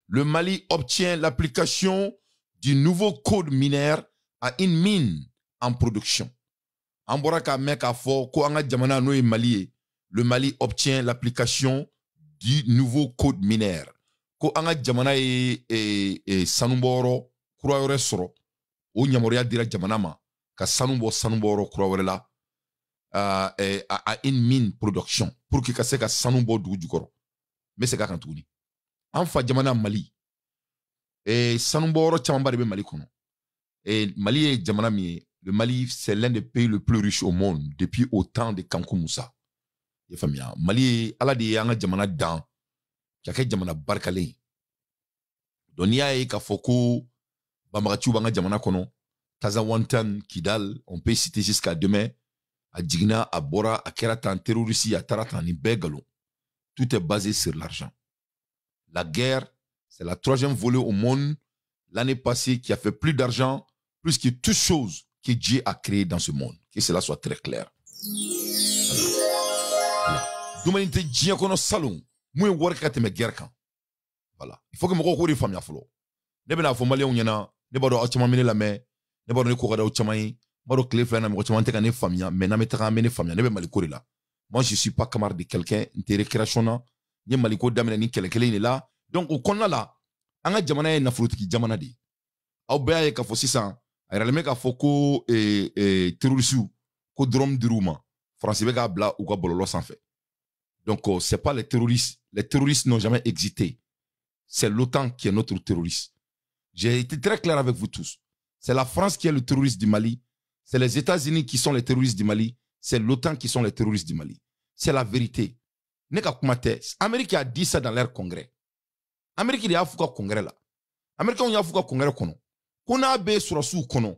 Le Mali obtient l'application du nouveau code minier à une mine en production. An bɔra k'a mɛn k'a fɔ ko an ka jamana n'o ye Mali ye, le Mali obtient l'application du nouveau code minier. Ko an ka jamana ye sanubɔyɔrɔ kura wɛrɛ sɔrɔ, o yamaruya dira jamana ma ka sanu bɔ sanubɔyɔrɔ kura wɛrɛ la à une mine production pour que ka se ka sanu bɔ dugu jukɔrɔ. N bɛ segin a kan tuguni. An fa jamana Mali, sanubɔyɔrɔ camanba de bɛ Mali kɔnɔ. Mali ye jamana min ye, le Mali, c'est l'un des pays les plus riches au monde depuis au temps de Kankou Moussa. I y'a faamuya, Mali ye Ala de ye an ka jamana dan ka kɛ jamana barikalen ye. Donc n'i y'a ye k'a fɔ ko banbagaciw b'an ka jamana kɔnɔ, Tazawantan, Kidal, on peut citer jusqu'à demain, a jiginna, a bɔra, a kɛra tan terroriste, a taara tan, nin bɛɛ nkalon. Tout est basé sur l'argent. La guerre, c'est la troisième volée au monde l'année passée qui a fait plus d'argent, plus que toute chose que Dieu a créé dans ce monde. Que cela soit très clair. Voilà. Domaine tɛ diɲɛ kɔnɔ salon mun ye wari ka tɛmɛ guerre kan. Voilà. Il faut que mɔgɔw k'o de faamuya fɔlɔ. Ne bɛna fɔ maliyɛnw ɲɛna, ne b'a dɔn aw caman bɛ ne lamɛn, ne b'a dɔn ne ko ka d'aw caman ye, n b'a dɔn tile fila in na mɔgɔ caman tɛ ka ne faamuya, mais n'an bɛ taga an bɛ ne faamuya, ne bɛ Maliko de la. Moi, je suis pas camarade de quelqu'un, n tɛ récréation na, n ye Maliko daminɛ ni kɛlɛ kelen de la. Donc o kɔnɔna la, an ka jamana ye nafolotigi jamana de ye. Aw bɛɛ y'a ye k'a fɔ sisan, a yiralen bɛ k'a fɔ ko terroriste ko drone dir'u ma, Faransi bɛ k'a bila u ka bɔlɔlɔ sanfɛ. Donc c'est pas les terroristes, les terroristes n'ont jamais existé. C'est l'OTAN qui est notre terroriste. J'ai été très clair avec vous tous. C'est la France qui est le terroriste du Mali, c'est les États-Unis qui sont les terroristes du Mali, c'est l'OTAN qui sont les terroristes du Mali. C'est la vérité. Ne ka kuma tɛ. Amérique a dit ça dans leur congrès. Amérique de y'a f'u ka congrès la. Américains y'a f'u ka congrès kɔnɔ. Ko n'a bɛ sɔrɔsiw kɔnɔ,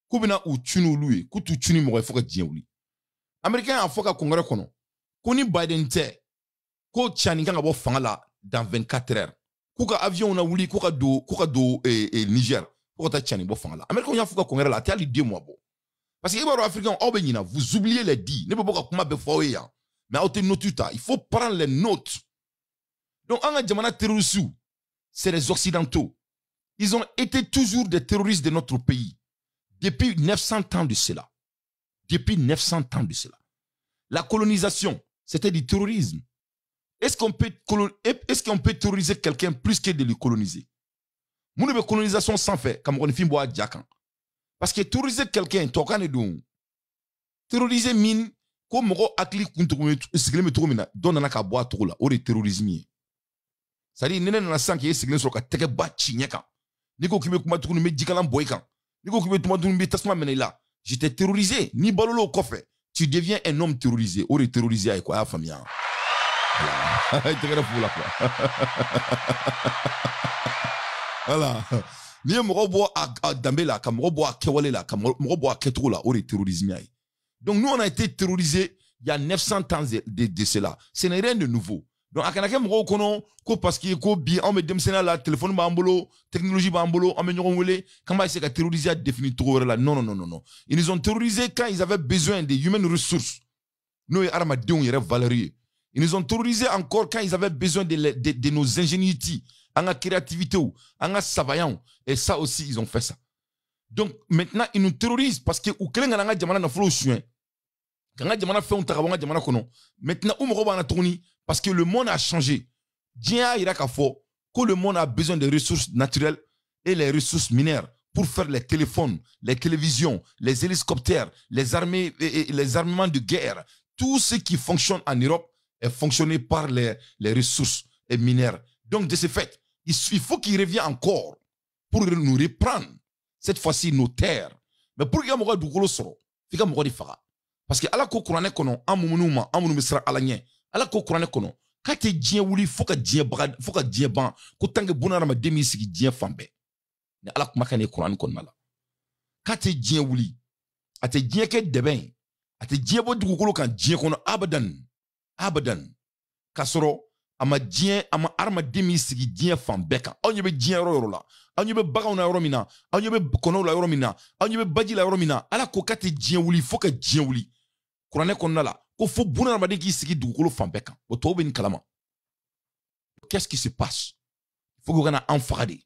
k'u bɛna u cun n'olu ye, k'u t'u cun ni mɔgɔ ye fo ka diɲɛ wuli. Américain y'a fɔ ka congrès kɔnɔ, ko ni Biden tɛ, ko Tiani kan ka bɔ fanga la dans 24 heures. K'u ka avion na wuli, k'u ka don Niger, k'u ka taa Tiani bɔ fanga la. Américains y'a f'u ka congrès la, a tɛ hali 2 mois bɔ. Parce que i b'a dɔn Africains, aw bɛ ɲina, vous oubliez les dits. Ne bɛ bɔ ka kuma bɛɛ fɔ aw ye yan. Mais aw tɛ note ta, il faut prendre les notes. Donc an ka jamana terroristes, c'est les Occidentaux. Ils ont été toujours des terroristes de notre pays. Depuis 900 ans de cela. Depuis 900 ans de cela. La colonisation, c'était du terrorisme. Est-ce qu'on peut terroriser quelqu'un plus que de le coloniser? Mun de bɛ colonisation sanfɛ ka mɔgɔninfin bɔ a ja kan? Parce que terroriser quelqu'un, tubabukan de don. Terroriser min ko mɔgɔ hakili kun sigilen bɛ cogo min na, dɔ nana ka bɔ a cogo la, o de ye terrorisme ye. C'est-à-dire ni ne nana sisan k'e sigilen sɔrɔ ka tɛgɛ ba ci ɲɛ kan, n'i ko k'i bɛ kuma tuguni, n bɛ jikalan bɔ i kan. N'i ko k'i bɛ kuma tuguni, n bɛ tasuma minɛ i la. Je t'ai terrorisé. N'i balola o kɔfɛ, tu deviens un homme terrorisé. O de ye terrorisé ye quoi, a y'a faamuya. Voilà. I tɛgɛrɛ f'u la quoi. Voilà. N'i ye mɔgɔ bɔ a danbe la, ka mɔgɔ bɔ a kɛwale la, ka mɔgɔ bɔ a kɛcogo la, o de ye terrorisme ye. Donc nous, on a été terrorisés il y a 900 ans de cela. Ce n'est rien de nouveau. Donc a kana kɛ mɔgɔw kɔnɔ ko parce que ko bi anw bɛ denmisɛnninya la, téléphone b'an bolo, technologie b'an bolo, an bɛ ɲɔgɔn wele, k'an b'a essayer ka terroriser définir cogo wɛrɛ la. Non, non, non, non, non. Ils nous ont terrorisés quand ils avaient besoin de human ressources. N'o ye hadamadenw yɛrɛ valeur ye. Ils nous ont terrorisés encore quand ils avaient besoin de nos ingéniosités, an ka créativité, an ka savayanw. Et ça aussi, ils ont fait ça. Donc maintenant, ils nous terrorisent parce que u kɛlen ka n'an ka jamana nafolo suɲɛ, k'an ka jamana fɛnw ta ka bɔ an ka jamana kɔnɔ. Maintenant, u mago b'an na tuguni parce que le monde a changé. Diɲɛ y'a yira k'a fɔ ko le monde a besoin des ressources naturelles et les ressources minières pour faire les téléphones, les télévisions, les hélicoptères, les armées et les armements de guerre. Tout ce qui fonctionne en Europe est fonctionné par les ressources minières. Donc, de ce fait, il faut qu'il revienne encore pour nous reprendre, cette fois-ci, nos terres. Mais pour qu'il y ait un dugukolo sɔrɔ, f'i ka mɔgɔ de faga. Parce que Ala ko kuranɛ kɔnɔ, an mumunu ma, an minnu bɛ siran Ala ɲɛ, Ala ko kuranɛ kɔnɔ, k'a tɛ diɲɛ wuli fo ka diɲɛ baga, fo ka diɲɛ ban, ko tant que bunahadamaden m'i sigi diɲɛ fan bɛɛ. Ni Ala kumakan de ye kuranɛ kɔnɔna la. K'a tɛ diɲɛ wuli, a tɛ diɲɛ kɛ dɛbɛn ye, a tɛ diɲɛ bɔ dugukolo kan diɲɛ kɔnɔ abadan, abadan. K'a sɔrɔ a ma diɲɛ, a ma hadamaden m'i sigi diɲɛ fan bɛɛ kan. Aw ɲɛ bɛ diɲɛ yɔrɔ yɔrɔ la, aw ɲɛ bɛ baganw na yɔrɔ min na, aw ɲɛ bɛ kɔnɔw la yɔrɔ min na, aw ɲɛ bɛ baji la yɔrɔ min na, Ala ko k'a tɛ diɲɛ wuli fo ka diɲɛ wuli. Kuranɛ kɔnɔna la, ko fo bunahadamaden k'i sigi dugukolo fan bɛɛ kan. O tɔw bɛ nin kalama. Qu'est-ce qui se passe? Faut qu'on a en faga de.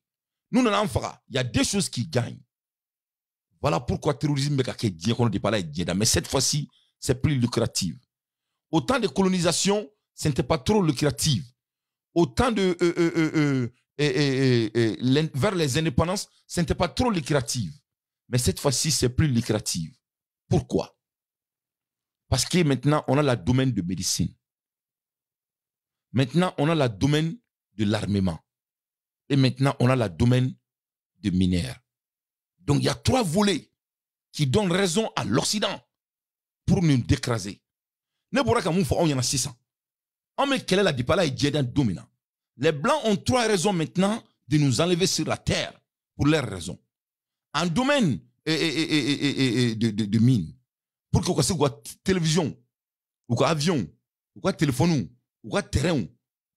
Nous on en faga, il y a deux choses qui gagnent. Voilà pourquoi le terrorisme est diɲɛ kɔnɔ depuis Ala ye diɲɛ da. Mais cette fois-ci, c'est plus lucratif. Au temps de colonisation, ce n'était pas trop lucratif. Au temps de vers les indépendances, ce n'était pas trop lucratif. Mais cette fois-ci, c'est plus lucratif. Pourquoi? Parce que maintenant, on a le domaine de médecine. Maintenant, on a le domaine de l'armement. Et maintenant, on a le domaine de mineurs. Donc, il y a trois volets qui donnent raison à l'Occident pour nous décraser. Ne bɔra ka mun fɔ anw ɲɛna sisan? Anw bɛ kɛlɛ la depuis Ala ye diɲɛ dan don min na. Les Blancs ont trois raisons maintenant de nous enlever sur la terre pour leurs raisons. En domaine de mine, pour que u ka se k'u ka télévision, u ka avion, u ka téléphone, u ka terrain,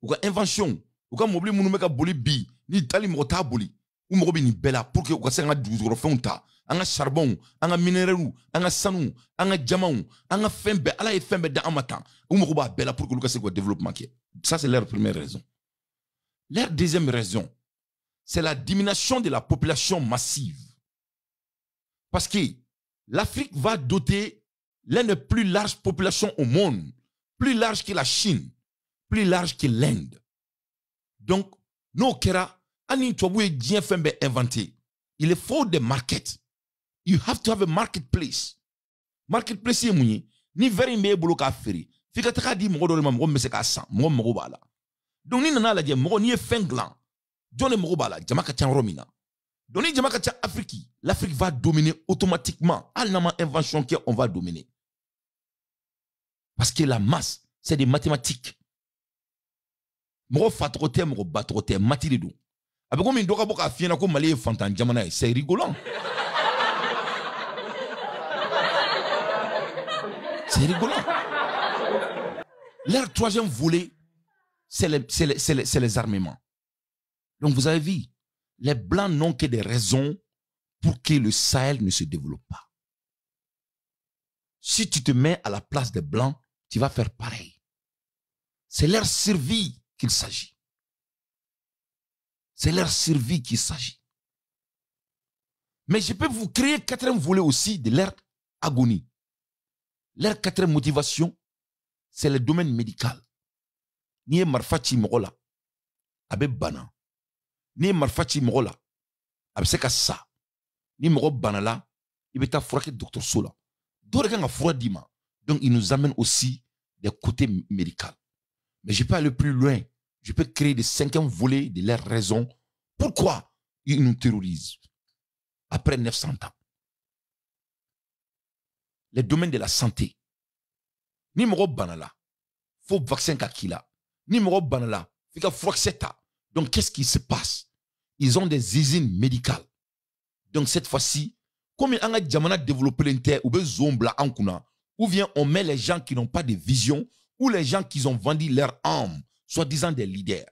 u ka invention, u ka mobili minnu bɛ ka boli bi ni hali mɔgɔ t'a boli, u mago bɛ nin bɛɛ la pour que u ka se k'an ka dugujukɔrɔfɛnw ta, an ka charbon, an ka minerais, an ka sanu, an ka diamants, an ka fɛn bɛɛ. Ala ye fɛn bɛɛ da an ma tan, u mago b'a bɛɛ la pour que olu ka se k'u ka développement kɛ. Ça, c'est leur première raison. Leur deuxième raison, c'est la diminution de la population massive. Parce que l'Afrique va doter l'une des plus larges populations au monde, plus large que la Chine, plus large que l'Inde. Donc, n'o kɛra, ani tubabu ye diɲɛ fɛn bɛɛ inventé, il faut des markets. You have to have a marketplace. Marketplace ye mun ye? Ni verre in b'e bolo k'a feere, f'i ka taga di mɔgɔ dɔ de ma, mɔgɔ min bɛ se k'a san, mɔgɔ min mago b'a la. Donc n'i nana lajɛ, mɔgɔ n'i ye fɛn dilan, jɔn de mago b'a la? Jama ka ca yɔrɔ min na. Donc ni jama ka ca Afrique, l'Afrique va dominer automatiquement. Hali n'an ma invention kɛ, on va dominer. Parce que la masse, c'est des mathématiques. Mɔgɔ fa tɔgɔ tɛ, mɔgɔ ba tɔgɔ tɛ, mati de don. A bɛ komi dɔ ka bɔ k'a f'i ɲɛna ko Mali ye fantan jamana ye, c'est rigolant. C'est rigolant. Leur troisième volet, c'est les armements. Donc vous avez vu, les Blancs n'ont que des raisons pour que le Sahel ne se développe pas. Si tu te mets à la place des Blancs, tu vas faire pareil. C'est leur survie qu'il s'agit. C'est leur survie qu'il s'agit. Mais je peux vous créer quatrième volet aussi de leur agonie. Leur quatrième motivation, c'est le domaine médical. N'i ye marifa ci mɔgɔ la, a bɛ bana. N'i ye marifa ci mɔgɔ la, a bɛ se ka sa. Ni mɔgɔ bana la, i bɛ taa furakɛ dɔgɔtɔrɔso la. Dɔw de kan ka fura d'i ma. Donc, il nous amène aussi des côtés médicaux. Mais je peux aller plus loin. Je peux créer des cinquième volets de leurs raisons. Pourquoi ils nous terrorisent après 900 ans? Les domaines de la santé. Ni mɔgɔ bana la, faut vaccin ka k'i la. Ni mɔgɔ bana la, f'i ka furakisɛ ta. Donc, qu'est-ce qui se passe? Ils ont des usines médicales. Donc, cette fois-ci, comme an ka jamana développé tɛ, u bɛ zon bila an kunna, ou bien on met les gens qui n'ont pas de vision, ou les gens qui ont vendu leur âme, soi-disant des leaders.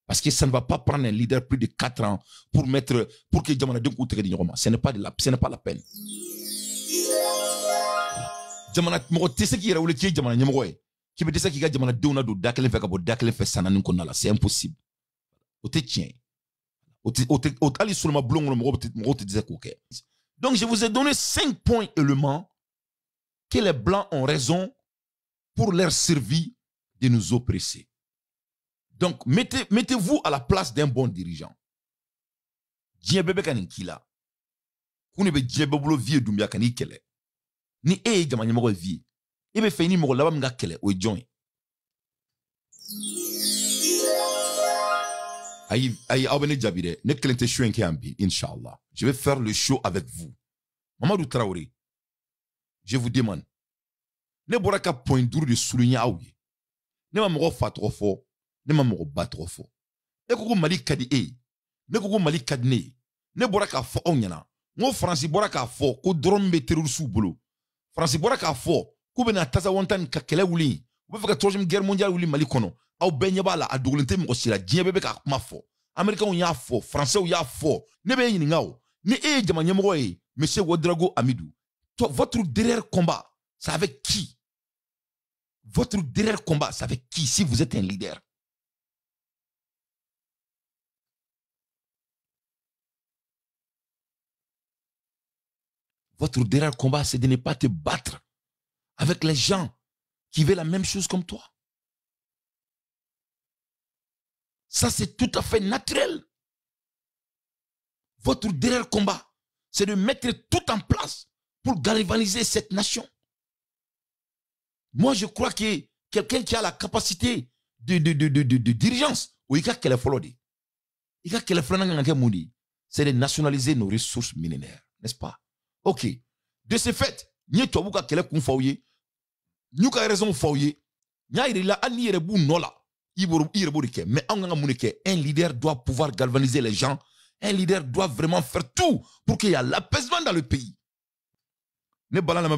Parce que ça ne va pas prendre un leader plus de 4 ans pour mettre, pour que jamanadenw k'u tɛgɛ di ɲɔgɔn ma. Ce n'est pas ce n'est pas la peine. Jamana mɔgɔ tɛ se k'i yɛrɛ wele k'i ye jamana ɲɛmɔgɔ ye, k'i bɛ dɛsɛ k'i ka jamanadenw ladon da kelen fɛ ka bɔ da kelen fɛ san naani kɔnɔna la. C'est impossible. O tɛ tiɲɛ ye. O tɛ o tɛ o hali soloma bulon kɔnɔ mɔgɔw tɛ dɛsɛ k'o kɛ. Donc je vous ai donné 5 points éléments que les Blancs ont raison pour leur survie de nous oppresser. Donc mettez-vous à la place d'un bon dirigeant. Diɲɛ bɛɛ bɛ ka nin k'i la. Kun de bɛ diɲɛ bɛɛ bolo vie Doumbouya ka n'i kɛlɛ. Ni e ye jama ɲɛmɔgɔ ye vie, e bɛ fɛ i ni mɔgɔ laban min ka kɛlɛ, o ye jɔn ye? Ayi, ayi, aw bɛ ne jaabi dɛ. Ne kelen tɛ show in kɛ yan bi, inshallah. Je vais faire le show avec vous. Mamadou Traoré, je vous demande. Ne bɔra ka point 5 de souligner aw ye. Ne ma mɔgɔ fa tɔgɔ fɔ, ne ma mɔgɔ ba tɔgɔ fɔ. E ko ko Mali ka di e ye. Ne ko ko Mali ka di ne ye. Ne bɔra k'a fɔ aw ɲɛna. N ko Faransi bɔra k'a fɔ ko drone bɛ terroriste bolo. Faransi bɔra k'a fɔ k'u bɛna Tazawantan ka kɛlɛ wuli. U bɛ fɛ ka troisième guerre mondiale wuli Mali kɔnɔ. Aw bɛɛ ɲɛ b'a la, a dogolen tɛ mɔgɔ si la. Diɲɛ bɛɛ bɛ k'a kuma fɔ. Américains y'a fɔ, Français y'a fɔ. Ne bɛ e ɲininka o. Ni e ye jama ɲɛmɔgɔ ye, Monsieur Ouedraogo Amidou, toi, votre dernier combat, c'est avec qui? Votre dernier combat, c'est avec qui si vous êtes un leader? Votre dernier combat, c'est de ne pas te battre avec les gens qui veulent la même chose comme toi. Ça, c'est tout à fait naturel. Votre dernier combat, c'est de mettre tout en place pour galvaniser cette nation. Moi, je crois que quelqu'un qui a la capacité de dirigeance, ou il y a qu'elle est. Il y a qu'elle est, c'est de nationaliser nos ressources minières, n'est-ce pas? Ok. De ce fait, n'y a pas de faouye, n'y a raison faouye, n'y a mais un leader doit pouvoir galvaniser les gens. Un leader doit vraiment faire tout pour qu'il y ait l'apaisement dans le pays. Ne balan la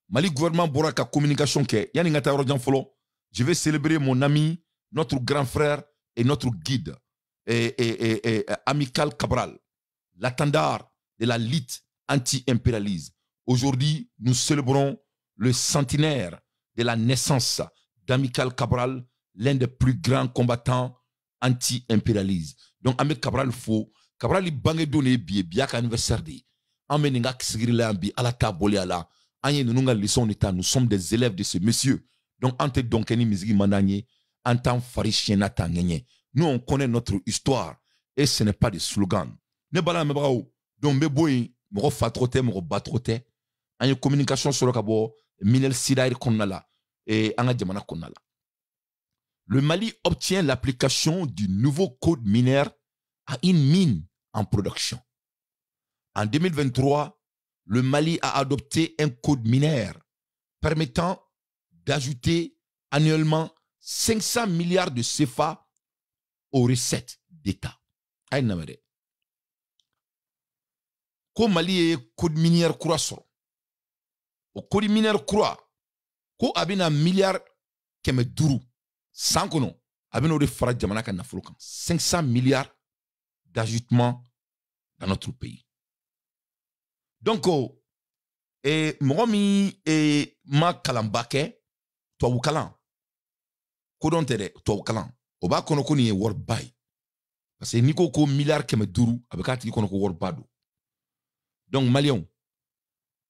Mali gouvernement bora ka communication ke yani ngata yoro jan folo. Je vais célébrer mon ami, notre grand frère et notre guide et Amical Cabral, l'attendard de la lutte anti-impérialisme. Aujourd'hui, nous célébrons le centenaire de la naissance d'Amical Cabral, l'un des plus grands combattants anti-impérialisme. Donc Amical Cabral faut Cabral li bange donné bi biaka anniversaire de. Amé nga sigiri la bi ala ta boli ala. Nous sommes des élèves de ce monsieur. Donc, entre Donkeni Mizigi Mandanye, en tant que nous, on connaît notre histoire et ce n'est pas des slogans. Ne bala mebrao, donc meboy, moro fatrote, moro batrote, en communication sur le kabo, Minel Sidair Konala et anga Djamana Konala. Le Mali obtient l'application du nouveau code minier à une mine en production. En 2023, le Mali a adopté un code minier permettant d'ajouter annuellement 500 milliards de CFA aux recettes d'État. Ko Mali ye code minier kura sɔrɔ. O code minier kura ko a bɛna miliyari 500 san kɔnɔ a bɛna o de fara jamana ka nafolo kan. 500 milliards d'ajoutement dans notre pays. Donc, mɔgɔ min ma kalanba kɛ tubabu kalan kodɔn tɛ dɛ tubabu kalan o b'a kɔnɔ ko nin ye wariba ye parce que n'i ko ko miliyari 500 a bɛ k'a tigi kɔnɔ ko wariba don. Donc maliyɛnw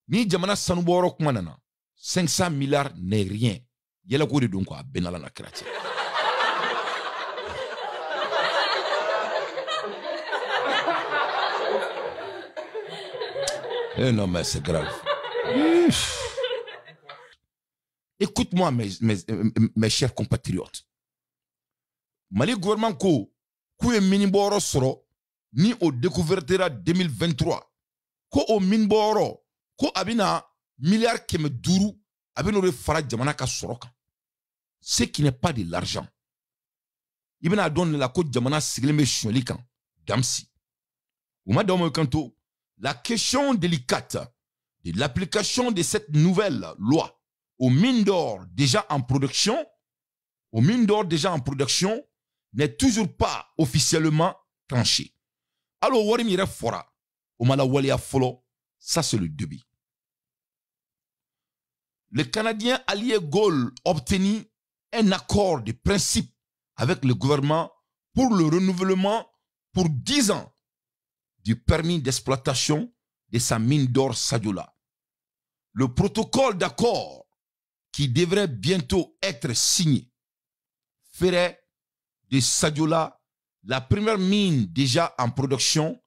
ni jamana sanubɔyɔrɔ kuma nana 500 milliards n'est rien yɛlɛko de don quoi a bɛɛ n'Ala n'a kira cɛ. Eh non, mais c'est grave. Écoute-moi, mes chers compatriotes. Mali gouvernement ko, kou miniboro soro, ni au découvertera 2023. Ko o miniboro, ko abina milliard 500, abina ore fara jamana ka soroka. Ce qui n'est pas de l'argent. Ibina donne la ko jamana sigleme sholikan, damsi. Ouma domo kanto. La question délicate de l'application de cette nouvelle loi aux mines d'or déjà en production, n'est toujours pas officiellement tranchée. Alors, wari mi yɛrɛ fɔra, o ma lawaleya fɔlɔ, ça c'est le début. Le Canadien Allié Gold obtenu un accord de principe avec le gouvernement pour le renouvellement pour 10 ans du permis d'exploitation de sa mine d'or Sadiola. Le protocole d'accord qui devrait bientôt être signé ferait de Sadiola la première mine déjà en production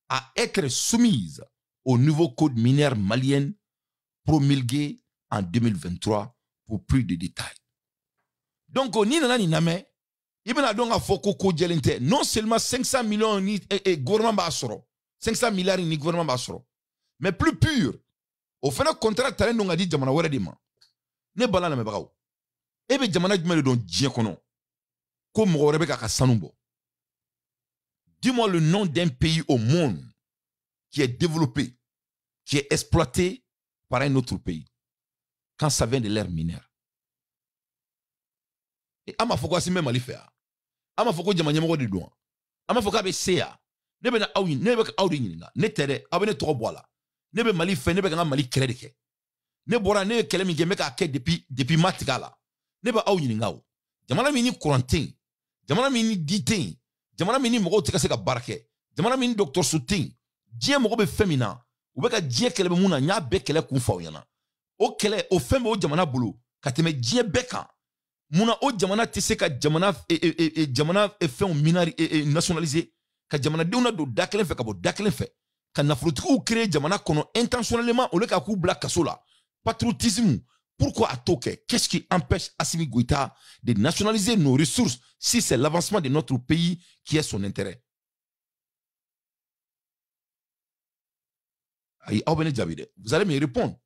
à être soumise au nouveau code minier malien promulgué en 2023 pour plus de détails. Donc, on y a il bɛna dɔn k'a fɔ ko ko jɛlen tɛ. Non seulement 500 millions ni gouvernement b'a sɔrɔ, 500 milliards ni gouvernement b'a sɔrɔ, mais plus pur o fana contrat talen don ka di jamana wɛrɛ de ma. Ne bala lamɛnbagaw, e bɛ jamana jumɛn de dɔn diɲɛ kɔnɔ ko mɔgɔ wɛrɛ bɛ k'a ka sanu bɔ? Dis-moi le nom d'un pays au monde qui est développé, qui est exploité par un autre pays, quand ça vient de l'ère minière. Et an b'a fɔ ko Asimi bɛ Mali fɛ yan, an b'a fɔ ko jama ɲɛmɔgɔ de don, an b'a fɔ k'a bɛ se yan. Ne bɛ na aw ɲini, ne bɛ aw de ɲininka, ne tɛ dɛ, aw bɛ ne tɔgɔ bɔ a la. Ne bɛ Mali fɛ, ne bɛ ka n ka Mali kɛlɛ de kɛ. Ne bɔra, ne ye kɛlɛ min kɛ, n bɛ k'a kɛ depuis ma tigɛ a la. Ne bɛ aw ɲininka o. Jamana min ni courant tɛ yen, jamana min ni di tɛ yen, jamana min ni mɔgɔw tɛ ka se ka baara kɛ, jamana min ni dɔgɔtɔrɔso tɛ yen, diɲɛ mɔgɔ bɛ fɛn min na, U bɛ ka diɲɛ kɛlɛ bɛ mun na, n y'a bɛɛ kɛlɛ kun fɔ aw ɲɛna. O kɛlɛ, o fɛn bɛ o jamana bolo ka tɛmɛ diɲɛ bɛɛ kan. Munna o jamana tɛ se ka jamana fɛnw minari nationaliser, ka jamanadenw ladon da kelen fɛ ka bɔ da kelen fɛ, ka nafolotigiw créer jamana kɔnɔ intentionnellement au lieu ka k'u bila kaso la. Patriotisme, pourquoi a t'o kɛ? Qu'est-ce qui empêche Assimi Goïta de nationaliser nos ressources si c'est l'avancement de notre pays qui est son intérêt? Ayi, aw bɛ ne jaabi dɛ. Vous allez me répondre.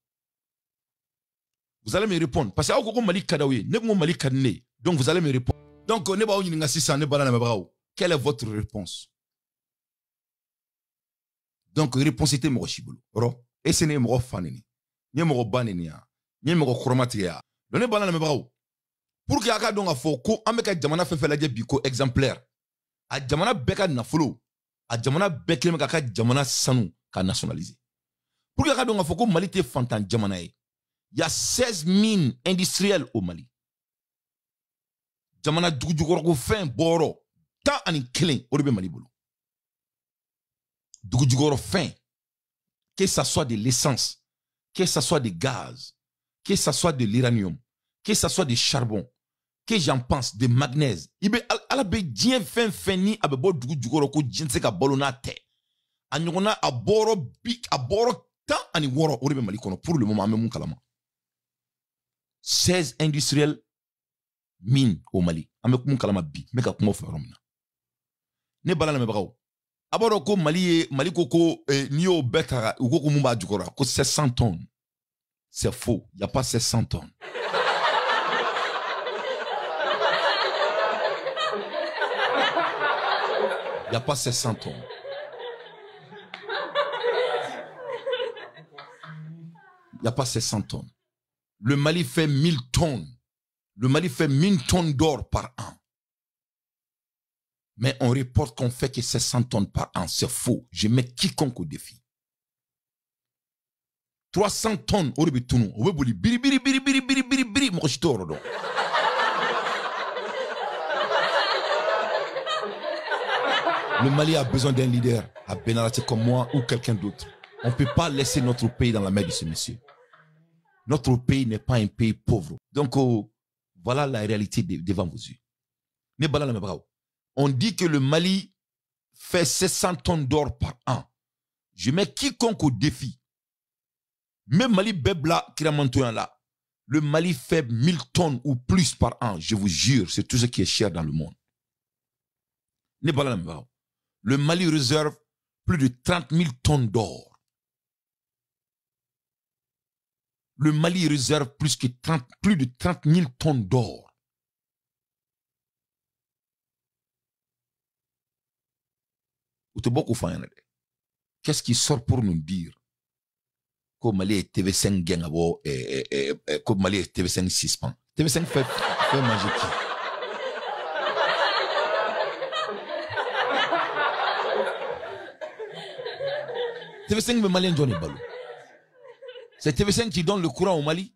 Vous allez me répondre. Parce que aw ko ko Mali ka d'aw ye. Ne ko Mali ka di ne ye. Donc vous allez me répondre. Donc ne b'aw ɲininka sisan, ne bala lamɛnbagaw. Quelle est votre réponse? Donc réponse tɛ mɔgɔ si bolo. Rɔ, e se ne ye mɔgɔ fa neni. N ye mɔgɔ ba neni ya. N ye mɔgɔ kɔrɔma tigɛ ya. Donc ne bala lamɛnbagaw. Pour que a ka dɔn k'a fɔ ko an bɛ ka jamana fɛn fɛn lajɛ bi ko exemplaire. A jamana bɛɛ ka nafolo, a jamana bɛɛ kelen bɛ k'a ka jamana sanu ka nationaliser. Pour que a ka dɔn k'a fɔ ko Mali tɛ fantan jamana ye. Il y a 16 mines industrielles au Mali. Jamana dugujukɔrɔko fɛn bɔyɔrɔ 11 o de bɛ Mali bolo. Dugujukɔrɔ fɛn, que ça soit de l'essence, que ça soit du gaz, que ça soit de l'uranium, que ça soit du charbon, que j'en pense, de manganèse. I bɛ ala bɛ diɲɛ fɛn fɛn ni a bɛ bɔ dugu jukɔrɔ ko diɲɛ tɛ se ka balo n'a tɛ. A ɲɔgɔnna a bɔyɔrɔ bi a bɔyɔrɔ 16 o de bɛ Mali kɔnɔ pour le moment an bɛ mun kalama. 16 industriels mines au Mali. An bɛ mun kalama bi, n bɛ ka kuma fɔ yɔrɔ min na. Ne bala lamɛnbagaw, a b'a dɔn ko Mali ye Mali ko ko n'i y'o bɛɛ ta u ko ko mun b'a jukɔrɔ ko 700 tonnes. C'est faux, il y a pas 700 tonnes. Il n'y a pas 700 tonnes. Il n'y a pas 700 tonnes. Le Mali fait 1000 tonnes. Le Mali fait 1000 tonnes d'or par an. Mais on reporte qu'on fait que 700 tonnes par an. C'est faux. Je mets quiconque au défi. 300 tonnes au Ribitounou. Au Bibuli. Biri, biri, biri, biri, biri, biri, biri. Mokosito orodo. Le Mali a besoin d'un leader à Benarate comme moi ou quelqu'un d'autre. On ne peut pas laisser notre pays dans la main de ce monsieur. Notre pays n'est pas un pays pauvre. Donc, oh, voilà la réalité devant vos yeux. On dit que le Mali fait 700 tonnes d'or par an. Je mets quiconque au défi. Même Mali Bebla Kiramantoyan là, le Mali fait 1000 tonnes ou plus par an. Je vous jure, c'est tout ce qui est cher dans le monde. Le Mali réserve plus de 30 000 tonnes d'or. Le Mali réserve plus de 30 000 tonnes d'or. Qu'est-ce qui sort pour nous dire que Mali est TV5 gang, que Mali est TV5 suspend? TV5 fait manger qui? TV5 me malien Johnny Balou. C'est TV5 qui donne le courant au Mali.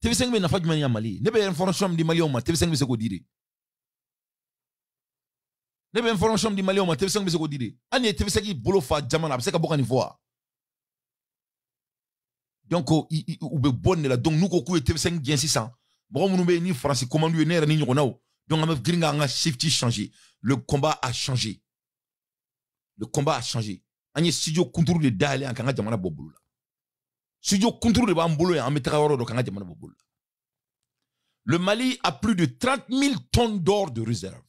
TV5 me nafa jumɛn ya Mali. Ne bɛ information di Maliens ma, TV5 bɛ se k'o di de. Ne bɛ information di Maliens ma, TV5 bɛ se k'o di de. Hali ni ye TV5 bolo fa jama na, a bɛ se ka bɔ ka nin fɔ wa? Donc u bɛ bɔ nin de la. Donc n'u ko k'u ye TV5 gɛn sisan, mɔgɔ minnu bɛ yen ni Faransi commande ye, ne yɛrɛ ni ɲɔgɔnnaw. Donc an bɛ girin k'an ka shift changer. Le combat a changé. Le combat a changé. An ye studio kunturu de dayɛlɛ yan k'an ka jamana bɔ bolo la. Studio kunturu de b'an bolo yan, an bɛ taga yɔrɔ dɔ k'an ka jamana bɔ bolo la. Le Mali a plus de 30 000 tonnes d'or de réserve.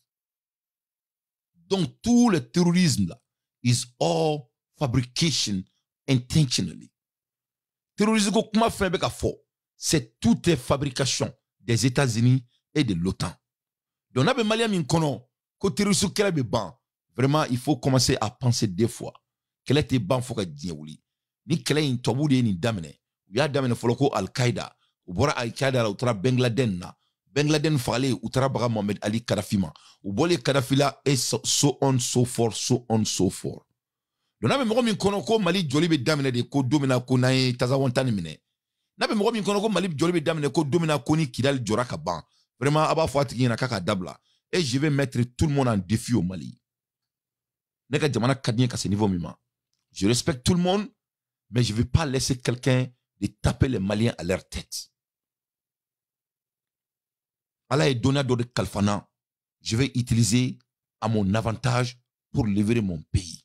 Donc tout le terrorisme là is all fabrication intentionally. Terrorisme ko kuma fɛn bɛ ka fɔ, c'est tout est fabrication des États-Unis et de l'OTAN. Donc n'a bɛ Malien min kɔnɔ ko terrorisme kɛlɛ bɛ ban, vraiment il faut commencer à penser deux fois. Kɛlɛ tɛ ban fo ka diɲɛ wuli. Ni kɛlɛ in tubabuw de ye nin daminɛ. U y'a daminɛ fɔlɔ ko Al-Qaïda. U bɔra Al-Qaïda la, u taara Ben Laden na. Ben Laden fagalen, u taara baga Mohamed Ali Kadhafi ma. U bɔlen Kadhafi la, et so on so forth, so on so forth. Donc n'a bɛ mɔgɔ min kɔnɔ ko Mali jɔli bɛ daminɛ de ko don min na ko n'an ye Tazawan tan minɛ. N'a bɛ mɔgɔ min kɔnɔ ko Mali jɔli bɛ daminɛ ko don min na ko ni Kidali jɔra ka ban. Vraiment a b'a fɔ a tigi ɲɛna k'a ka dabila. Et je vais mettre tout le monde en défi au Mali. Ne ka jamana ka di n ye ka se niveau min ma. Je respecte tout le monde, mais je ne vais pas laisser quelqu'un de taper les Maliens à leur tête. Allah est donné de Kalfana. Je vais utiliser à mon avantage pour livrer mon pays.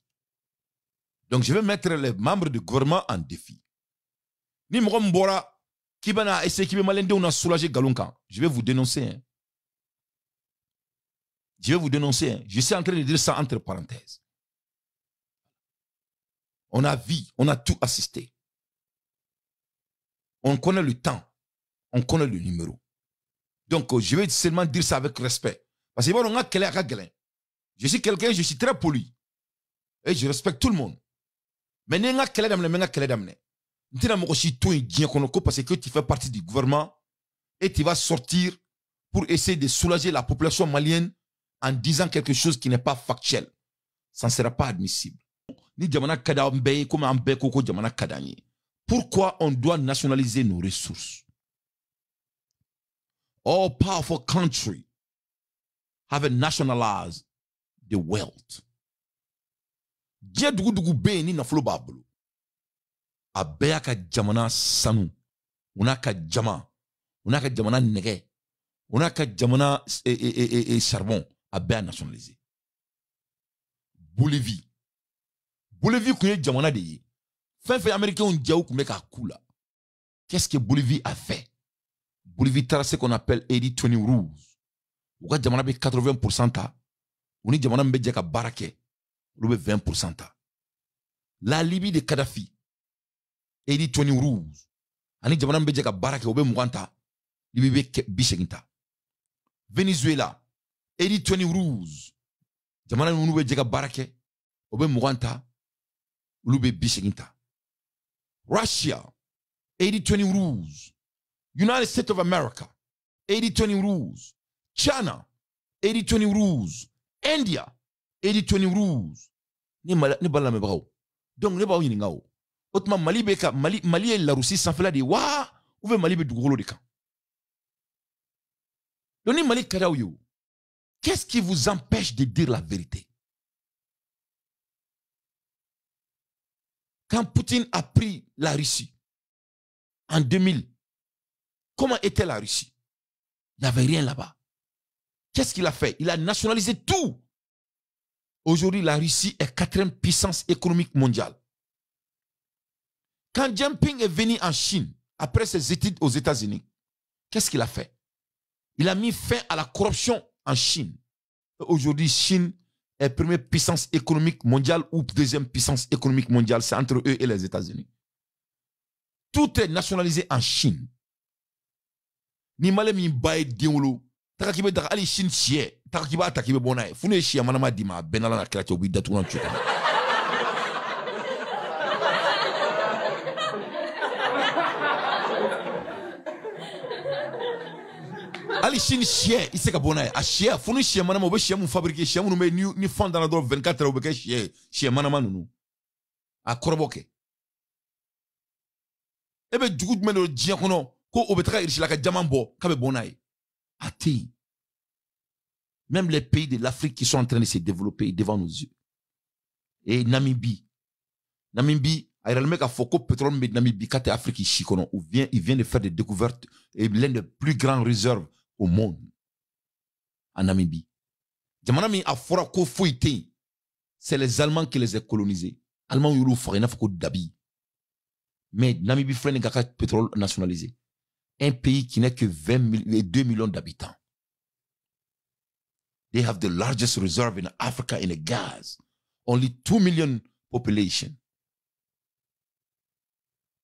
Donc je vais mettre les membres du gouvernement en défi. Ni mɔgɔ min bɔra k'i bɛna essayer k'i bɛ maliyɛndenw na soulager nkalon kan, je vais vous dénoncer. Hein. Je vais vous dénoncer. Hein. Je suis en train de dire ça entre parenthèses. On a vu, on a tout assisté. On connaît le temps, on connaît le numéro. Donc je vais seulement dire ça avec respect. Parce que on a kɛlɛ. Je suis quelqu'un, je suis très poli. Et je respecte tout le monde. Mais n ka kɛlɛ daminɛ, n ka kɛlɛ daminɛ. N tɛna mɔgɔ si to yen diɲɛ kɔnɔ ko parce que tu fais partie du gouvernement et tu vas sortir pour essayer de soulager la population malienne en disant quelque chose qui n'est pas factuel. Ça ne sera pas admissible. Ni jamana ka d'an bɛɛ ye komi an bɛɛ ko ko jamana ka d'an ye. Pourquoi on doit nationaliser nos ressources? All powerful country have nationalized the wealth. Diɲɛ dugu dugu bɛ yen ni nafolo b'a bolo. A bɛɛ y'a ka jamana sanu, u n'a ka jama, u n'a ka jamana nɛgɛ, u n'a ka jamana charbon, a bɛɛ y'a nationalisé. Bolivie. Bolivie kun ye jamana de ye. Fɛn fɛn américains jaw kun bɛ k'a ku la. Qu'est-ce que Bolivie a fait? Bolivie taara ce qu'on appelle 80-20 rules. U ka jamana bɛ 80% ta, u ni jamana min bɛ jɛ ka baara kɛ, olu bɛ 20% ta. La Libye de Kadhafi, 80-20 rules. Ani jamana min bɛ jɛ ka baara kɛ, u bɛ 20 ta, Libye bɛ 80 ta. Venezuela, 80-20 rules. Jamana minnu bɛ jɛ ka baara kɛ, u bɛ 20 ta, olu bɛ 80 ta. Russia, 80-20 rules. United States of America, 80-20 rules. China, 80-20 rules. India, 80-20 rules. Ne b'a lamɛnbagaw. Donc ne b'aw ɲininka o. O tuma Mali bɛ ka Mali ye la Russie sanfɛla de ye wa ou bien Mali bɛ dugukolo de kan? Donc ni Mali ka d'aw ye o, qu'est-ce qui vous empêche de dire la vérité? Quand Poutine a pris la Russie en 2000, comment était la Russie? Il n'y avait rien là-bas. Qu'est-ce qu'il a fait? Il a nationalisé tout. Aujourd'hui, la Russie est 4e puissance économique mondiale. Quand Jinping est venu en Chine, après ses études aux États-Unis, qu'est-ce qu'il a fait? Il a mis fin à la corruption en Chine. Aujourd'hui, Chine est première puissance économique mondiale ou deuxième puissance économique mondiale. C'est entre eux et les États-Unis. Tout est nationalisé en Chine. Ni malé mi baye denwolo, taka kibe daga ali Chine siye, taka kiba ataki be bonaye. Fune siye manama dima benala na kila obi datu na chuka. Ali Chine siye, ise ka bonaye. A siye, fune siye manama obe siye mun fabriquer, siye mun me ni fond dans la 24 heures obe ke siye, siye manama nunu. A koroboke. Ebe dugu jumɛn de diɲɛ kɔnɔ ko o bɛ taga Russie la ka diamant bɔ k'a bɛ bɔ n'a ye? A tɛ yen. Même les pays de l'Afrique qui sont en train de se développer devant nos yeux. Et Namibie. Namibie, a yɛrɛ bɛ k'a fɔ ko pétrole bɛ Namibie k'a tɛ Afrique si kɔnɔ. Il vient de faire des découvertes et l'un des plus grandes réserves au monde en Namibie. Jamana min a fɔra ko foyi tɛ yen. C'est les Allemands qui les ont colonisés. Allemands y'olu faga i n'a fɔ ko dabi. Mais Namibie filɛ nin ka ka pétrole nationalisé. Un pays qui n'est que 2 millions d'habitants. They have the largest reserve in Africa in the gas. Only 2 million population.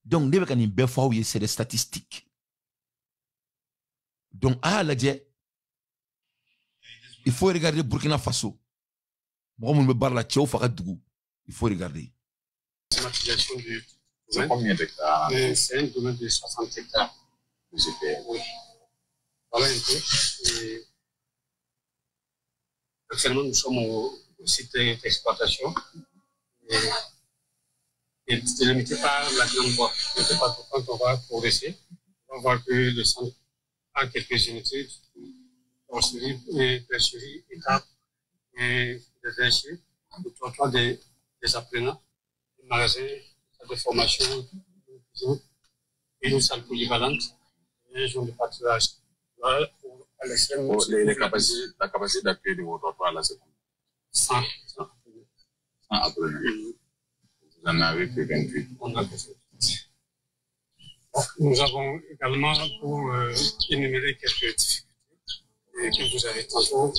Donc, ne bɛ ka nin bɛɛ fɔ aw ye, c'est des statistiques. Donc, a y'a lajɛ, il faut regarder Burkina Faso. Mɔgɔ minnu bɛ baara la, cɛw fa ka dugu, il faut regarder. C'est combien d'hectares? C'est un domaine de 60 hectares. Oui. Voilà un peu. Et actuellement, nous sommes au site d'exploitation et délimité par la grande voie. Quand on va progresser, on va voir que le centre a quelques unités, brasserie, étapes et des vergers, le trottoir des apprenants. magasin, une salle de formation, une cuisine et une salle polyvalente, et un jour de pâturage. Voilà, à l'extrême. Oh, la capacité d'accueil de vos dortoirs, là, c'est combien? 100. 100 apprenants. Vous en avez que 28. On a que 28. Bon, nous avons également, pour énumérer quelques difficultés que vous avez tantôt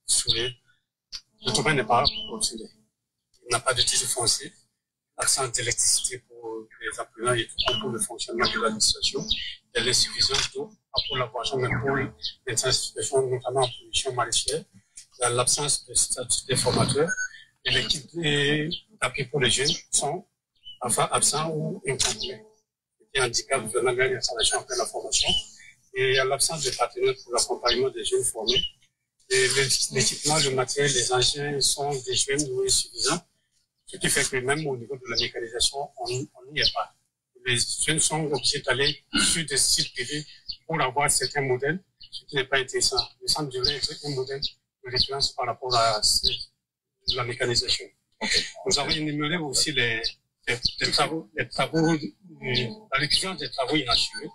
soulevées, le domaine n'est pas clôturé. Il n'a pas de titre foncier, l'absence d'électricité pour les apprenants et pour le fonctionnement de l'administration, il y a l'insuffisance d'eau, pas pour la boisson, mais pour l'intensification, notamment en production maraîchère, il y a l'absence de statut des formateurs, et l'équipe d'appui pour les jeunes sont enfin absents ou incomplets, ce qui handicape vraiment l'installation après la formation. Et il y a l'absence de partenaires pour l'accompagnement des jeunes formés. Et l'équipement, le matériel, les engins sont désuets ou insuffisants, ce qui fait que même au niveau de la mécanisation, on n'y est pas. Les jeunes sont obligés d'aller sur des sites privés pour avoir certains modèles, ce qui n'est pas intéressant. Le centre devrait être un modèle de référence par rapport à la mécanisation. Okay. Nous avons énuméré aussi les travaux, la récurrence des travaux inachevés.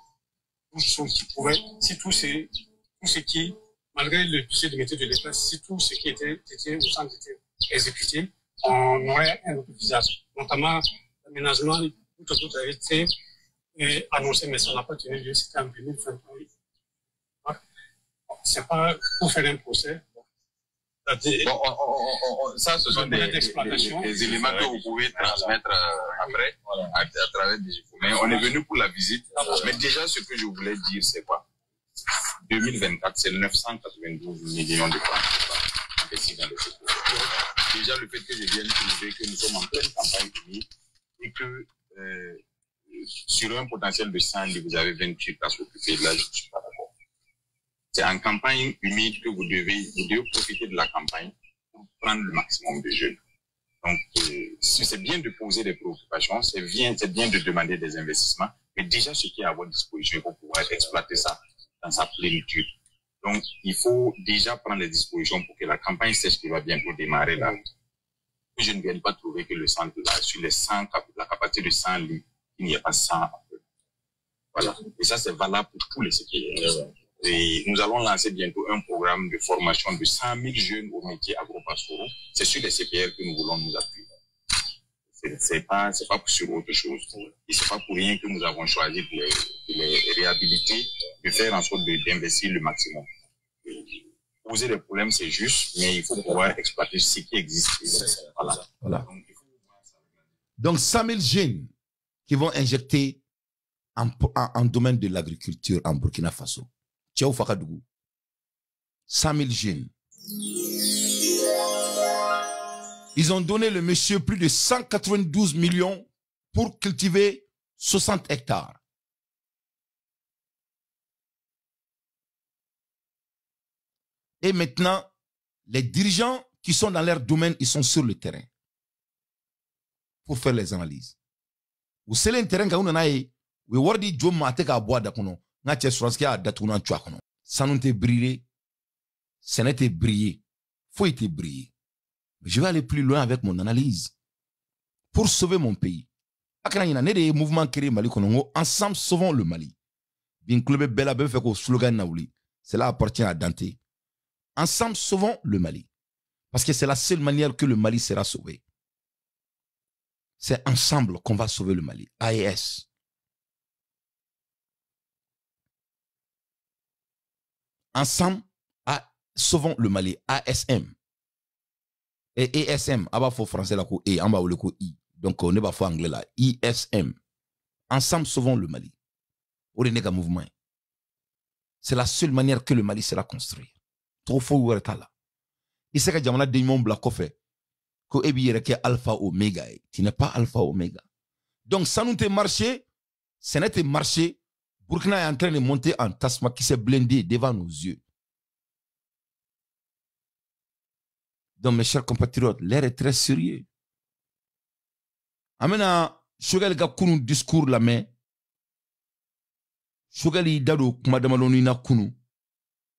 Tout ce qui pourrait, si tout ce qui, malgré le budget limité de l'État, si tout ce qui était au centre était exécuté, on aurait un autre visage. Notamment, l'aménagement, tout autre a été annoncé, mais ça n'a pas tenu lieu, c'était en 2021. C'est pas pour faire un procès. Bon, ça, ce sont des éléments que vous pouvez transmettre après, voilà, à travers des infos. Mais on est venu pour la visite. Mais déjà, ce que je voulais dire, c'est quoi? 2024, c'est 992 millions de francs investis dans le secteur. Déjà, le fait que je vienne trouver que nous sommes en pleine campagne humide et que sur un potentiel de 100 lits, vous avez 28 places occupées, là, je ne suis pas d'accord. C'est en campagne humide que vous devez profiter de la campagne pour prendre le maximum de jeunes. Donc, c'est bien de poser des préoccupations, c'est bien de demander des investissements, mais déjà ce qui est à votre disposition, il faut pouvoir exploiter ça dans sa plénitude. Donc, il faut déjà prendre les dispositions pour que la campagne sèche qui va bientôt démarrer là, que je ne vienne pas trouver que le centre là, sur les 100, la capacité de 100 lits, il n'y a pas 100. Voilà. Et ça, c'est valable pour tous les CPR. Et nous allons lancer bientôt un programme de formation de 100 000 jeunes au métier agro-pastoraux. C'est sur les CPR que nous voulons nous appuyer. C'est pas sur autre chose. Et c'est pas pour rien que nous avons choisi de les réhabiliter, de faire en sorte d'investir le maximum. Et poser des problèmes, c'est juste, mais il faut pouvoir exploiter ce qui existe. Voilà. Voilà. Donc 100 000 jeunes qui vont injecter en domaine de l'agriculture en Burkina Faso. Tchao Fakadougou. 100 000 jeunes. Ils ont donné le monsieur plus de 192 millions pour cultiver 60 hectares. Et maintenant, les dirigeants qui sont dans leur domaine, ils sont sur le terrain pour faire les analyses. Ou c'est le terrain qu'on a eu, ou wardi jom ma te ka bois d'akono. N'a tche swaski a datuna tchwa kono. Sanu te brûlé, sene te brillé, faut te briller. Je vais aller plus loin avec mon analyse pour sauver mon pays. Akana yina ne de mouvement créé Mali kono ensemble sauvons le Mali. Bin club bela be fait ko slogan na wuli. Cela appartient à Dante. Ensemble sauvons le Mali. Parce que c'est la seule manière que le Mali sera sauvé. C'est ensemble qu'on va sauver le Mali. AES. Ensemble, sauvons le Mali. ASM. Et ESM, aba fo français la ko E, en bas le ko I. Donc on ne va pas anglais là. ISM. Ensemble, sauvons le Mali. Au mouvement. C'est la seule manière que le Mali sera construit. Trop fort ou là. Il sait que jamana de bla kofe. Ko ebi yereke alpha omega. Tu n'es pas alpha omega. Donc ça nous te marché, ce n'est marché. Burkina est en train de monter en tasma qui s'est blindé devant nos yeux. Donc, mes chers compatriotes, l'air est très sérieux. Amena, Choguel ga kunu discours la main. Choguel yi dado kuma damaloni na kunu.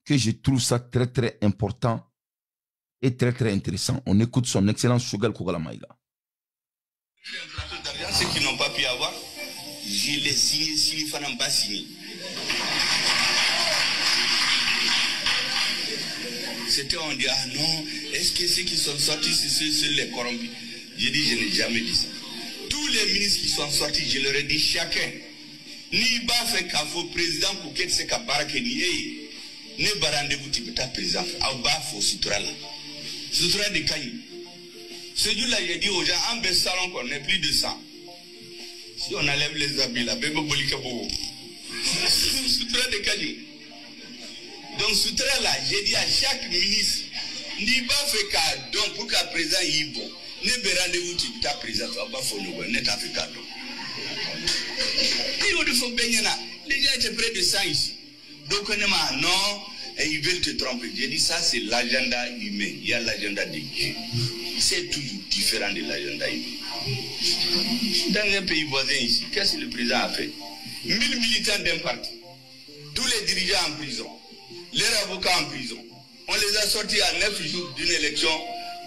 Que je trouve ça très très important et très très intéressant. On écoute son excellence Choguel Kokalla Maïga. Je l'ai signé, sini fana n b'a signé. C'était, on dit, ah non, est-ce que ceux qui sont sortis, c'est ceux les corrompus? J'ai dit, je n'ai jamais dit ça. Tous les ministres qui sont sortis, je leur ai dit, chacun, ni b'a fɛ k'a fɔ président ko k'e tɛ se ka baara kɛ ni e ye, ne ba rendez-vous ti bɛ taa président fɛ, aw b'a fɔ sutura la. Sutura de ka ɲi. Ce jour-là, j'ai dit aux gens, an bɛ salon kɔnɔ, on est plus de 100. Si on enlève les habits là, bɛɛ bɛ boli ka bɔ. Sutura de ka ɲi. Donc sutura là, j'ai dit à chaque ministre, n'i b'a fɛ k'a dɔn pour que président y'i bɔ, ne bɛ rendez-vous ti bɛ taa président fɛ, aw b'a fɔ ɲɔgɔn ye, ne t'a fɛ k'a dɔn. Et au fond, les gens étaient près de 100 ici. Donc, on m'a non, et ils veulent te tromper. J'ai dit, ça, c'est l'agenda humain. Il y a l'agenda de Dieu. C'est toujours différent de l'agenda humain. Dans un pays voisin ici, qu'est-ce que le président a fait? 1000 militants d'un parti, tous les dirigeants en prison, leurs avocats en prison. On les a sortis à 9 jours d'une élection,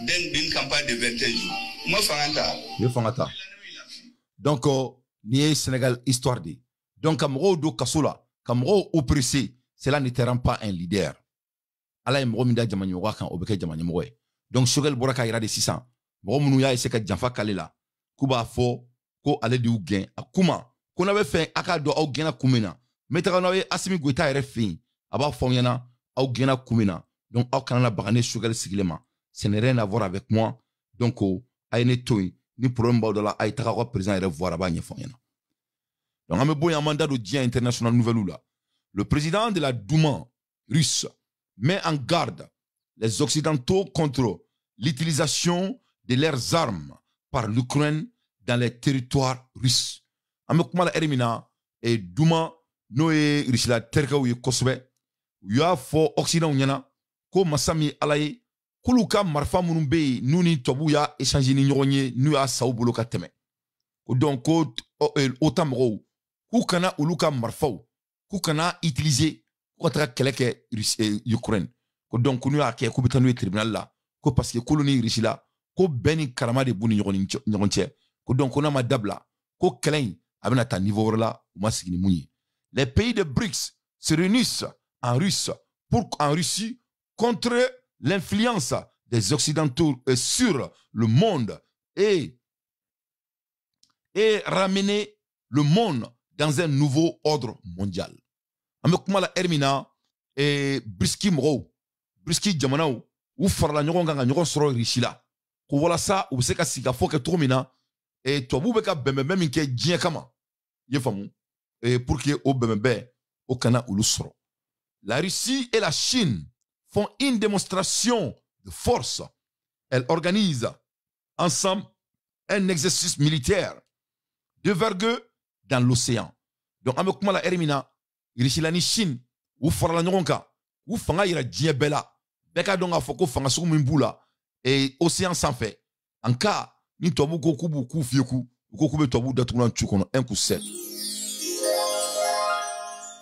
d'une campagne de 21 jours. Moi, Fangata. Fangata. Donc, ni Sénégal histoire de. Donc, ka mɔgɔw don kaso la, ka mɔgɔw oppressé, cela ne te rend pas un leader. Ala ye mɔgɔ min da jama ɲɛmɔgɔya kan, o bɛ kɛ jama ɲɛmɔgɔ ye. Donc, Choguel bɔra k'a yira de sisan, mɔgɔ minnu y'a essayer ka janfa k'ale la, k'u b'a fɔ ko ale de y'u gɛn. A kuma, ko n'a bɛ fɛ a k'a dɔn aw gɛnna kun min na, n bɛ taga n'aw ye Assimi Goïta yɛrɛ fɛ yen, a b'a fɔ aw ɲɛna aw gɛnna kun min na. Donc, aw kana na baga ne Choguel sigilen ma. Ce n'est rien à voir avec moi. Donc, a ye ne to yen. Ni problème b'aw da la, a ye taga aw ka président yɛrɛ voir, a b'a ɲɛfɔ aw ɲɛna. Donc, an bɛ bɔ yen, an b'an da don diɲɛ international nouvelle la. Le président de la Douma russe met en garde les Occidentaux contre l'utilisation de leurs armes par l'Ukraine dans les territoires russes. An bɛ kuma la ɛri min na, Douma n'o ye Russie terikɛw ye kosɛbɛ, u y'a fɔ Occident ɲɛna ko masa min ye Ala ye, k'olu ka marifa minnu bɛ yen n'u ni tubabuw y'a échanger ni ɲɔgɔn ye, n'u y'a sa u bolo ka tɛmɛ. Ko donc ko OTAN mɔgɔw k'u kana olu ka marifaw, k'u kana utiliser k'u ka taga kɛlɛ kɛ Ukraine. Ko donc n'u y'a kɛ k'u bɛ taa n'u ye tribunal la, ko parce que k'olu ni Russie la ko bɛn ni karama de b'u ni ɲɔgɔn cɛ. Ko donc ko n'a ma dabila ko kɛlɛ in a bɛna taa niveau wɛrɛ la, u ma sigi ni mun ye. Les pays de BRICS se réunissent en Russie contre l'influence des Occidentaux sur le monde et ramener le monde dans un nouveau ordre mondial. An bɛ kuma la ɛri min na, BRICS mɔgɔw, BRICS jamanaw, u farala ɲɔgɔn kan ka ɲɔgɔn sɔrɔ Russie la, ko walasa u bɛ se ka sigikafɔ kɛ cogo min na, tubabuw bɛ ka bɛnbɛnbɛn min kɛ diɲɛ kama, i ye faamu, pour que o bɛnbɛnbɛn o kana olu sɔrɔ. La Russie et la Chine font une démonstration de force. Elles organisent ensemble un exercice militaire d'envergure dans l'océan. Donc, an bɛ kuma la ɛri min na, Russie la ni Chine, u farala ɲɔgɔn kan, u fanga yira diɲɛ bɛɛ la. Bɛɛ k'a dɔn k'a fɔ ko fanga sugu min b'u la, océan sanfɛ. En cas, ni tubabu ko k'u b'u k'u fiyɛku, u ko k'u bɛ tubabu datugulan cu kɔnɔ, un coup sec.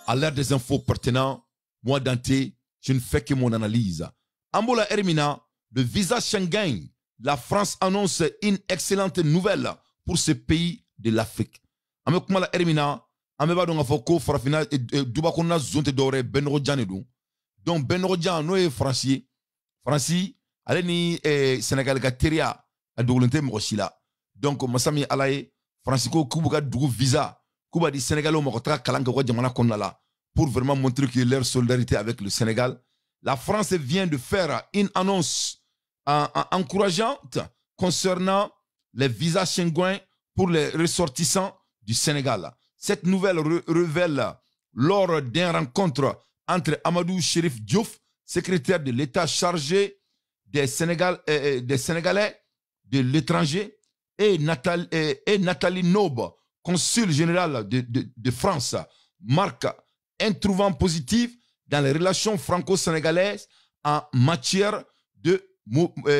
À l'heure des infos pertinentes, moi Dante, je ne fais que mon analyse. Ambola Hermina, le visa Schengen, la France annonce une excellente nouvelle pour ce pays de l'Afrique. An bɛ kuma la ɛri min na, an bɛɛ b'a dɔn k'a fɔ ko farafinna duba kɔnɔna zon tɛ dɔwɛrɛ ye, Bɛnɔgɔ jan de don. Donc Bɛnɔgɔ jan n'o ye Faransi ye, Faransi ale ni Sénégal ka teriya a dogolen tɛ mɔgɔ si la. Donc masa min ye Ala ye, Faransi ko k'u b'u ka dugu visa k'u b'a di Sénégalais ma ka taga kalan kɛ u ka jamana kɔnɔna la, pour vraiment montrer que leur solidarité avec le Sénégal. La France vient de faire une annonce encourageante concernant les visas Schengen pour les ressortissants du Sénégal. Cette nouvelle révèle lors d'une rencontre entre Amadou Chérif Diouf, secrétaire de l'État chargé des Sénégalais de l'étranger, et Nathalie Nobe, consul général de France, marque un trouvant positif dans les relations franco-sénégalaises en matière de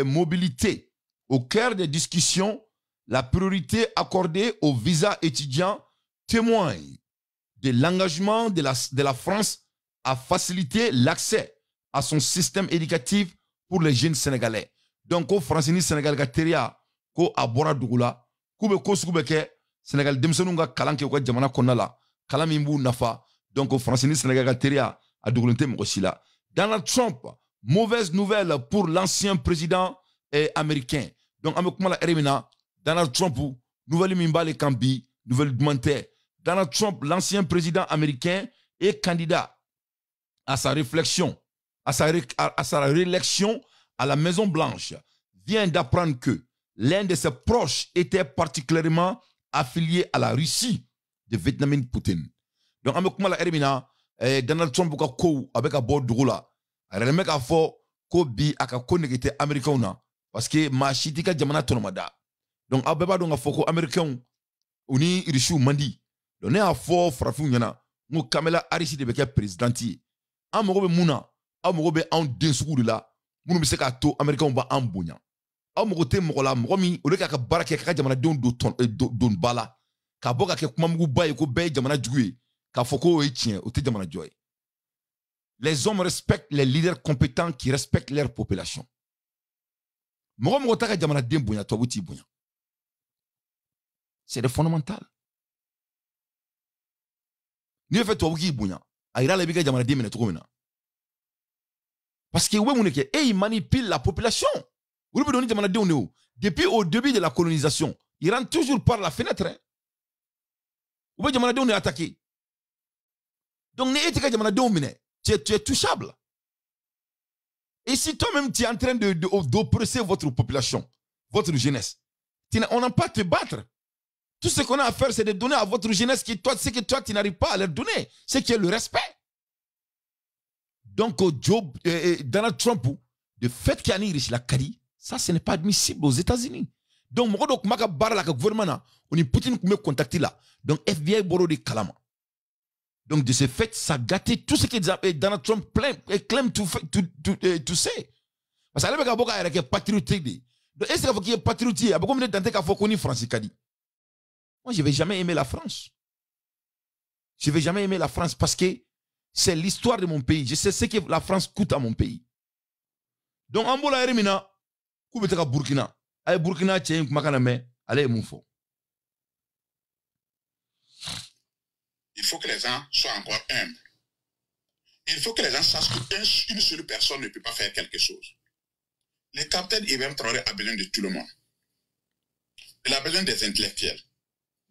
mobilité. Au cœur des discussions, la priorité accordée aux visas étudiants témoigne de l'engagement de la France à faciliter l'accès à son système éducatif pour les jeunes Sénégalais. Donc, ko Faransi ni Sénégal ka teriya ko a bɔra dugu la, k'u bɛ ko sugu bɛ kɛ. Sénégal denmisɛnninw ka kalan kɛ u ka jamana kɔnɔna la, kalan min b'u nafa. Donc France ni Sénégal ka teriya a dogolen tɛ mɔgɔ si la. Donald Trump, mauvaise nouvelle pour l'ancien président américain. Donc an bɛ kuma la heure min na, Donald Trump, nouvelle min b'ale kan bi, nouvelle duman tɛ. Donald Trump, l'ancien président américain et candidat à sa réflexion, à sa réélection à la Maison Blanche, vient d'apprendre que l'un de ses proches était particulièrement affilié à la Russie de Vladimir Poutine. Donc, an bɛ kuma la heure min na, Donald Trump ka kow a bɛ ka bɔ dugu la. A yɛrɛ bɛ k'a fɔ ko bi a ka ko nege tɛ Américains na parce que maa si t'i ka jamana tɔnɔmada. Donc, aw bɛɛ b'a dɔn k'a fɔ ko Américains u ni Russiw man di. Donc, ne y'a fɔ farafinw ɲɛna n ko Kamala Harris de bɛ kɛ présidente ye. An mago bɛ mun na? Aw mago bɛ anw den sugu de la minnu bɛ se k'a to Américains b'an bonya. Aw mago tɛ mɔgɔ la mɔgɔ min olu k'a ka baara kɛ k'a ka jamanadenw don ba la k'a bɔ ka kɛ kumamuguba ye ko bɛɛ ye jamana jugu ye k'a fɔ k'o ye tiɲɛ, o tɛ jamana jɔ ye. Les hommes respectent les leaders compétents qui respectent leur population. Mɔgɔ mɔgɔ t'a ka jamanaden bonya, tubabu t'i bonya. C'est fondamental. N'i bɛ fɛ tubabu k'i bonya, a yira la i b'i ka jamanaden minɛ cogo min na. Parce que u bɛ mun de kɛ? E, ils manipulent la population. Olu bɛ don ni jamanadenw de ye. Depuis au début de la colonisation, ils rentrent toujours par la fenêtre, hein. U bɛ jamanadenw de attaquer. Donc ni e t'i ka jamanadenw minɛ, tu es touchable. Et si toi-même tu es en train d'oppresser votre population, votre jeunesse, on n'a pas à te battre. Tout ce qu'on a à faire, c'est de donner à votre jeunesse qui, toi, ce que toi, tu n'arrives pas à leur donner, c'est qui est le respect. Donc, Donald Trump, de fait qu'il y a une la kari, ça, ce n'est pas admissible aux États-Unis. Donc, mɔgɔ dɔ tun b'a ka baara la ka gouvernement na, o ni Poutine tun bɛ contact la. Donc, FBI bɔr'o de kalama. Donc, de ce fait, ça gâtait tout ce que Donald Trump claim to say. Parce que ale bɛ ka bɔ k'a yɛrɛ kɛ patriote de ye. Donc, est-ce qu'il faut qu'il y ait patriote ye? A bɛ komi ne dan tɛ k'a fɔ ko ni France ka di. Moi, je ne vais jamais aimer la France. Je ne vais jamais aimer la France parce que c'est l'histoire de mon pays. Je sais ce que la France coûte à mon pays. Donc, an bɔra yɛrɛ min na, k'u bɛ taga Burkina. A ye Burkina cɛ in kumakan lamɛn, ale ye mun fɔ? Il faut que les gens soient encore humbles. Il faut que les gens sachent qu'une seule personne ne peut pas faire quelque chose. Le capitaine Ibrahim Traoré a besoin de tout le monde. Il a besoin des intellectuels,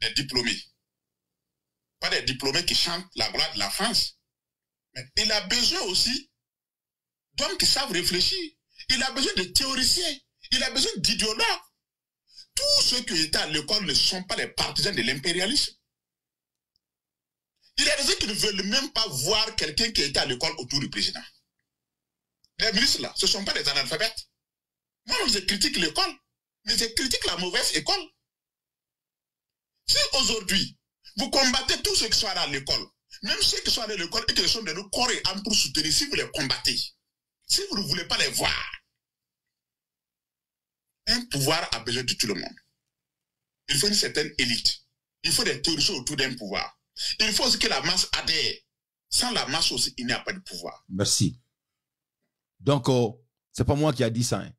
des diplômés. Pas des diplômés qui chantent la gloire de la France. Mais il a besoin aussi d'hommes qui savent réfléchir. Il a besoin de théoriciens. Il a besoin d'idéologues. Tous ceux qui étaient à l'école ne sont pas les partisans de l'impérialisme. Il y a des gens qui ne veulent même pas voir quelqu'un qui était à l'école autour du président. Les ministres là, ce ne sont pas des analphabètes. Moi, je critique l'école, mais je critique la mauvaise école. Si aujourd'hui, vous combattez tous ceux qui sont allés à l'école, même ceux qui sont allés à l'école et qui sont de nous corps et âme pour soutenir, si vous les combattez, si vous ne voulez pas les voir, un pouvoir a besoin de tout le monde. Il faut une certaine élite. Il faut des théoriciens autour d'un pouvoir. Il faut aussi que la masse adhère. Sans la masse aussi, il n'y a pas de pouvoir. Merci. Donc, c'est pas moi qui a dit ça, hein.